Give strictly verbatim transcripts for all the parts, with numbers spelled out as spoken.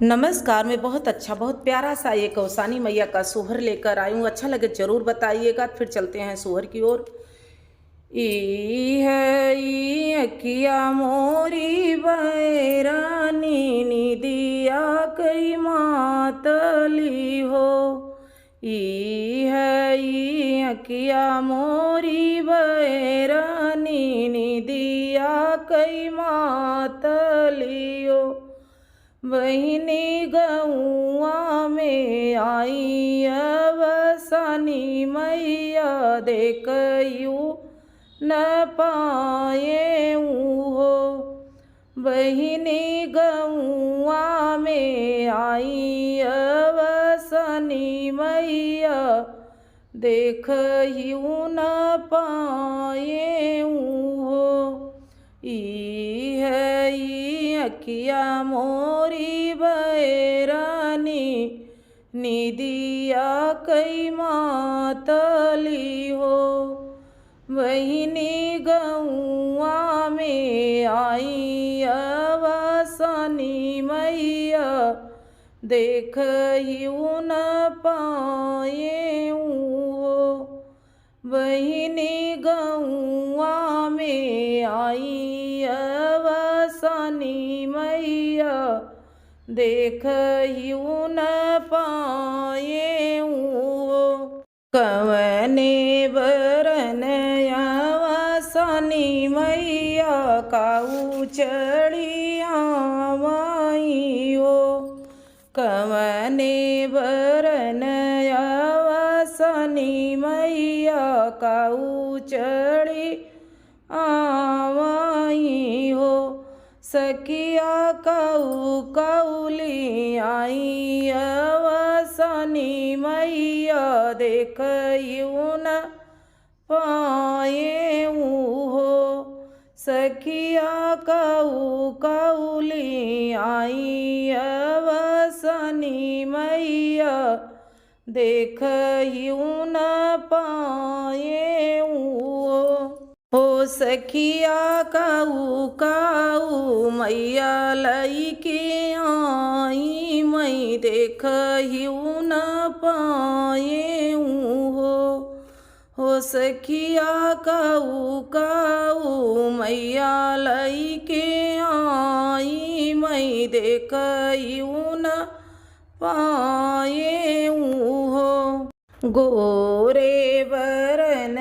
नमस्कार, मैं बहुत अच्छा, बहुत प्यारा सा एक गोसानी मैया का सोहर लेकर आई हूँ। अच्छा लगे जरूर बताइएगा। फिर चलते हैं सोहर की ओर। ई है ई अखिया मोरी बैरानी, निदिया कई मातली हो। ई है ई अखिया मोरी बैरानी, निदिया कई मातली हो। बहिनी गौआ में आई अवसानी मैया, देखियो न पाए हो। बहिनी गौआ में आई अवसानी मैया, देखियो न पाए हो। ई है ई अखिया मोरी बैरानी, निदिया कई मातली हो। बहिनी गौआ में आई अवसानी मैया, देखियो न पाए हो। बहिनी गौआ में आई अवसानी मैया, देखियो न पाए हो। कवने बरन अवसानी मैया, काऊ चढ़ी आवाई हो। कवने बरन अवसानी मैया, काऊ चढ़ी आवाई हो। सखिया काऊ काऊ ली आई अवसानी मैया, देखियो न पाए हो। सखिया काऊ काऊ ली आई अवसानी मैया, देखियो न पाए हो। हो सखिया काऊ काऊ मैया लइके आई, मैं देखियो न पाए हो। हो सखिया काऊ काऊ मैया लइके आई, मैं देखियो न पाए हो। गोरे बरन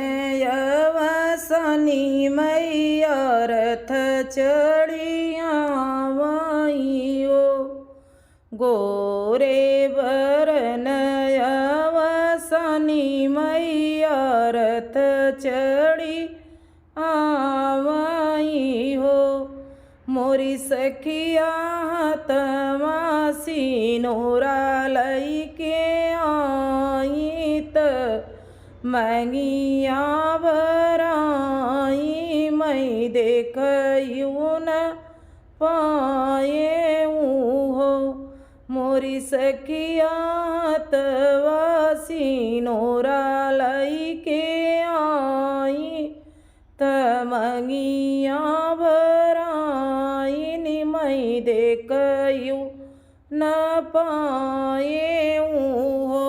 अवसानी मैया रथ चढ़ी आवाई हो। गोरे बरन अवसानी मैया रथ चढ़ी आवाई हो। मोरी सखिया हाथमा सिनोरा लइके आई त मंगिया भराई, मैं देखियो न पाए हो। मोरी सखिया हाथवा सिनोरा लइके आई त मंगिया भराइन, मैं देखियो न पाए हो।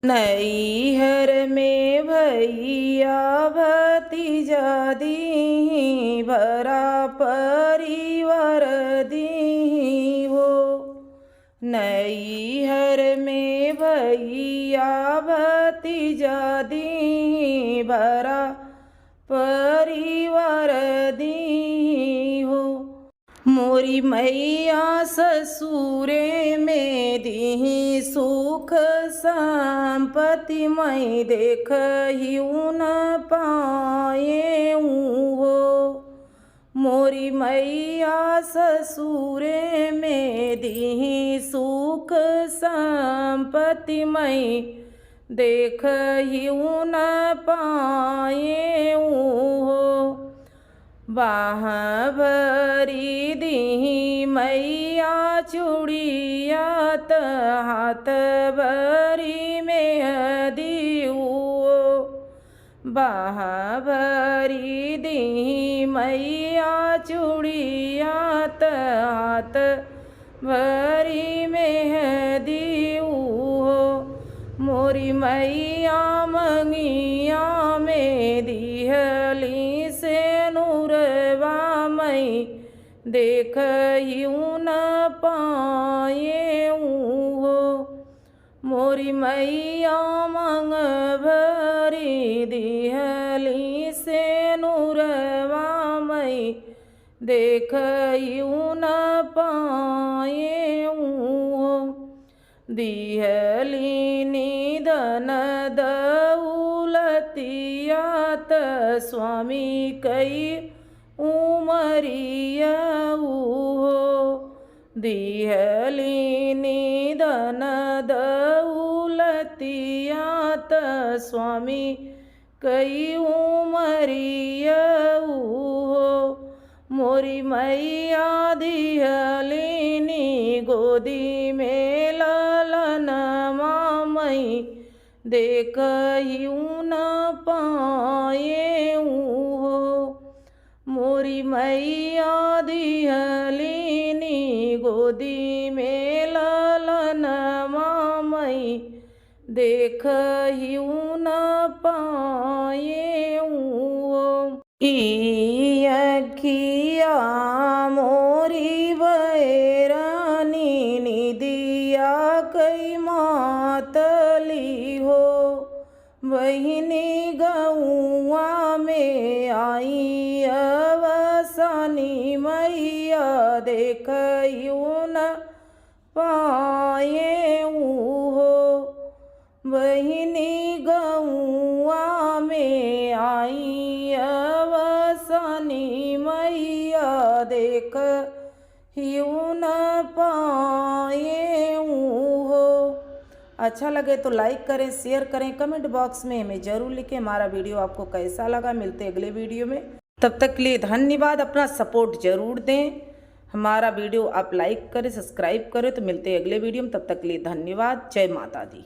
नैहर में भैया भतीजा दीही, भरा परिवार दीही हो। नैहर में भैया भतीजा दीही, भरा परिवार दीही हो। मोरी मैया ससुरे में दीही सुख संपत्ति, मैं देखियो न पाए हो। मोरी मैया ससुरे में दीही सुख संपत्ति, मैं देखियो न पाए हो। बाँह भरी दीही मैया चूड़िया त हाथ भरी मेहदी हो। बाँह भरी दीही मैया चूड़िया त हाथ भरी मेहदी उहो मोरी मैया मंगिया में दिहली सेनुरवा मई देखहिउ न पाए उहो। मोरी मैया मंग भरी दिहली सेनुरवा मई देखहिउ न पाए उहो। दिहली निधन दौलतिया त स्वामी कई उमरिया उहो। दिहली निधन दौलतिया त स्वामी कई उमरिया उहो। मोरी मैया दिहली नी गोदी में ललनमा मई देखहिउ न पाए उहो। मोरी मैया दिहली नी गोदी में ललनमा मई देखहिउ न पाए उहो। ई अखिया मोरी बैरानी निदिया कई मातली हो। बहिनी गौआ में आई अवसानी मैया देखहिउ न पाए उहो। बहिनी गौआ में आई अवसानी मैया देखहिउ न पाए उहो। अच्छा लगे तो like करें, share करें, comment box में हमें ज़रूर लिखें हमारा video आपको कैसा लगा। मिलते अगले video में, तब तक के लिए धन्यवाद। अपना support ज़रूर दें, हमारा video आप like करें, subscribe करें। तो मिलते हैं अगले video में, तब तक के लिए धन्यवाद। जय माता दी।